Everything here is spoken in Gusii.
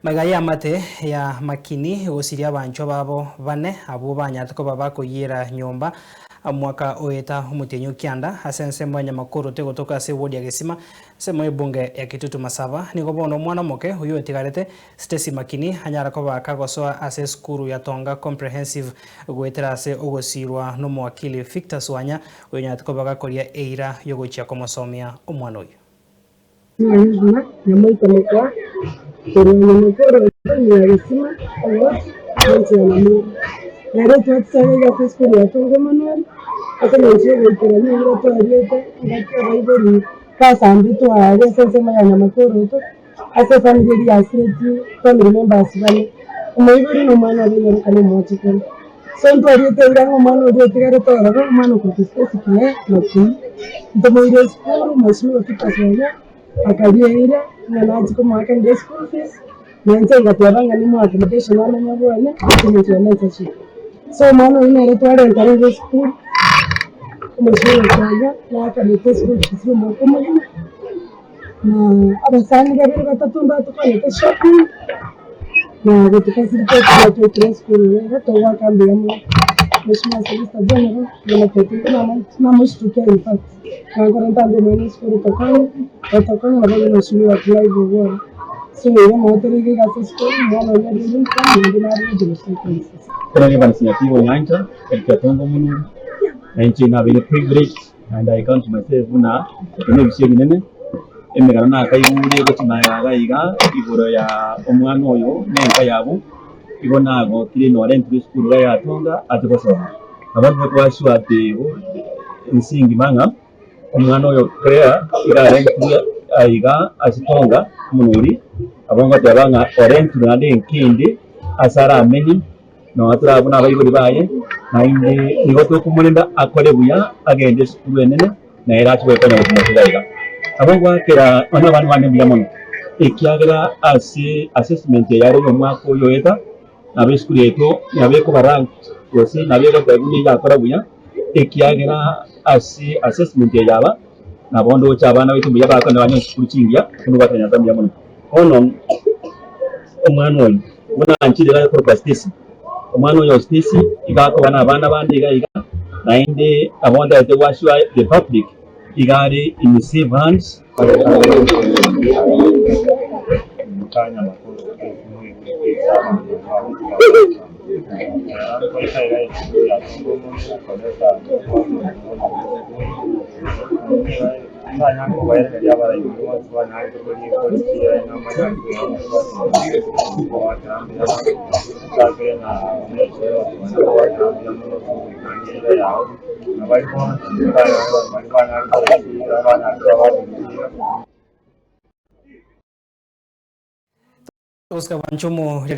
Magega y'amate ya Makini gosiria abanchwa babo bane abwo banyarete koba bakoyiera nyomba omwaka oeta omotienyi o kianda ase ensemo ya Nyamakoro tegotoka ase ewodi ya Gesima ensemo y'ebunge ya Kitutu Masaba. Nigo bono omwana omoke oyio otigarete Stacy Makini anyara koba kagosoa ase esukuru ya Tonga Comprehensive goetera ase ogosiirwa nomowakili Victor Swanya oyonyarete koba gakoria eira yogochia komosomia omwana oyio. Ng'a nyamoita mokwa, korwa nyuma korwa ime ya gesima, oboti, na ense ya nyamira. Nere twatisaga iga ase esukuru ya Tongo Emmanuel, ase eng'encho y'ogoikerania eira twariete engaki abaibori basambetwe aaria ase ensemo ya Nyamakoroto, ase efamiri eria yasiretie family members bane, omoibori na omwana oria onyorokana omochokoro. So ntwariete eira ng'a omwana oria otigarete ororo, omwana okorokwa Stacy Claire Makui, ntomoire esukuru, mheshimiwa Peter Sonya akaria eira ng'a nachie komoakanera eschool fees, na inche ngateba ng'a nimoe accommodation amenye bwane ase eng'encho ya mentorship. So omwana oyio nere twarenta rero esukuru, mheshimiwa Sonya naakanete eschool fees ya omwaka omogima, na abasani babere batato mbatokonyete shopping, na gotufasilitati buna twaikire esukuru rero togoaka mbuya mono. Mheshimiwa Solicitor General, buna twaetete namoshtukia in fact, nankore ntambe omwana esukuru tokonye, otokonye nabo obe Mheshimiwa Clive Owuor. So igo nabo tore iga iga ase esukuru, omwana oria arure nka, naende nare ready gosoka inse. Ekero Evans Nyatigo Onyancha, Eric Atongo Omonuri, na inche nabeire privileged and I count myself buna eke nebisio ebinene, emegano nakaigure gochia magega iga iga igoro ya omwana oyo na enka yabo, igo nagokire norentire esukuru iga yatonga ache gosoma. Nabo ntari koba sure ati ense engima ng'a omwana oyo Claire iga arentirwe aiga ase Tonga omonuri, nabo ngoteba ng'a orentirwe naende enka ende ase aramenye. Nonya tore buna abaibori baye, naende nigo tokomorenda akore buya, agende esukuru enene, na ere ache goekonya gochia iga iga. Nabo ngoakera nonya abana bande mbuya mono, ekiagera ase assessment eye yare y'omwaka oyo oeta, nabo esukuru yaito nabo ekoba ranked gose nabo egoteba buna egakora buya, ekiagera ase assessment eye yaba, nabo ndoche abana baito mbuya bakore banyore chisukuru chingiya, buna goakera Nyasae mbuya mono. Bono omwana oyo. Buna anchire iga akorokwa Stacy. Omwana oyo Stacy iga akoba na abana bande iga iga, naende nabo ntagete go assure the public iga are in safe hands. Oscar Wanjomo.